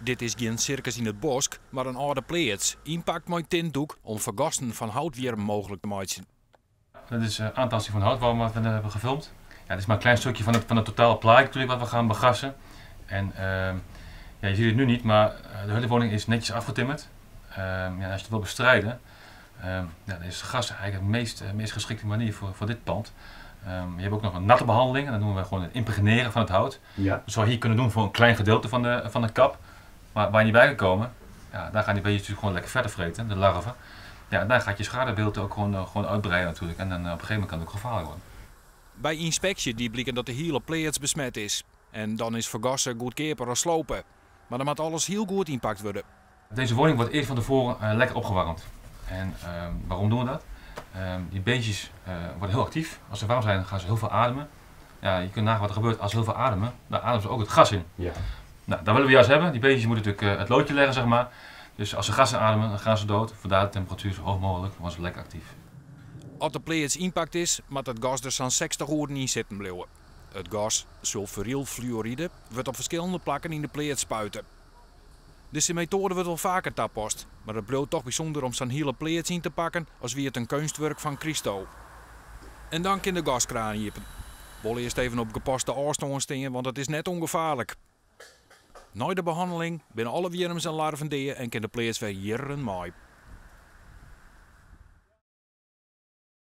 Dit is gjin sirkus yn it bosk, mar in âlde pleats, ynpakt mei tintdoek om fergassen fan houtwjirm mooglik te meitsjen. Dat is aantasting van houtworm wat we net hebben gefilmd. Ja, het is maar een klein stukje van het totale plaatje natuurlijk wat we gaan begassen. En ja, je ziet het nu niet, maar de hele woning is netjes afgetimmerd. Ja, als je het wil bestrijden, ja, dan is gas eigenlijk de meest geschikte manier voor dit pand. Je hebt ook nog een natte behandeling en dat noemen we gewoon het impregneren van het hout. Dat zou je hier kunnen doen voor een klein gedeelte van de kap. Maar waar je niet bij kan komen, ja, daar gaan die beestjes natuurlijk gewoon lekker verder vreten, de larven. Ja, en daar gaat je schadebeeld ook gewoon uitbreiden natuurlijk. En dan op een gegeven moment kan het ook gevaarlijk worden. By ynspeksje die bliken dat de hiele pleats besmet is. En dan is fergassen goedkeaper as slopen. Mar dan moat alles hiel goed ynpakt wurde. Deze woning wordt eerst van tevoren lekker opgewarmd. En waarom doen we dat? Die beestjes worden heel actief. Als ze warm zijn, gaan ze heel veel ademen. Ja, je kunt nagaan wat er gebeurt als ze heel veel ademen. Dan ademen ze ook het gas in. Dat willen we juist hebben. Die beestjes moeten natuurlijk het loodje leggen. Dus als ze gas inademen, dan gaan ze dood. Vandaar de temperatuur zo hoog mogelijk, dan worden ze lekker actief. As de pleats ynpakt is, moat it gas der sa'n 60 oeren yn sitten bliuwe. It gas, sulfurylfluoride, wurdt op ferskillende plakken yn de pleats spuite. Dizze metoade wurdt wol faker tapast, mar it bliuwt dochs bysûnder om sa'n hiele pleats yn te pakken as wie it in keunstwurk fan Christo. En dan kin de gaskraan iepen. Wol earst even op gepaste ôfstân stean, want it is net ûngefaarlik. Nei de behanneling binne alle wjirms en larven dea en kin de pleats wer jierren mei.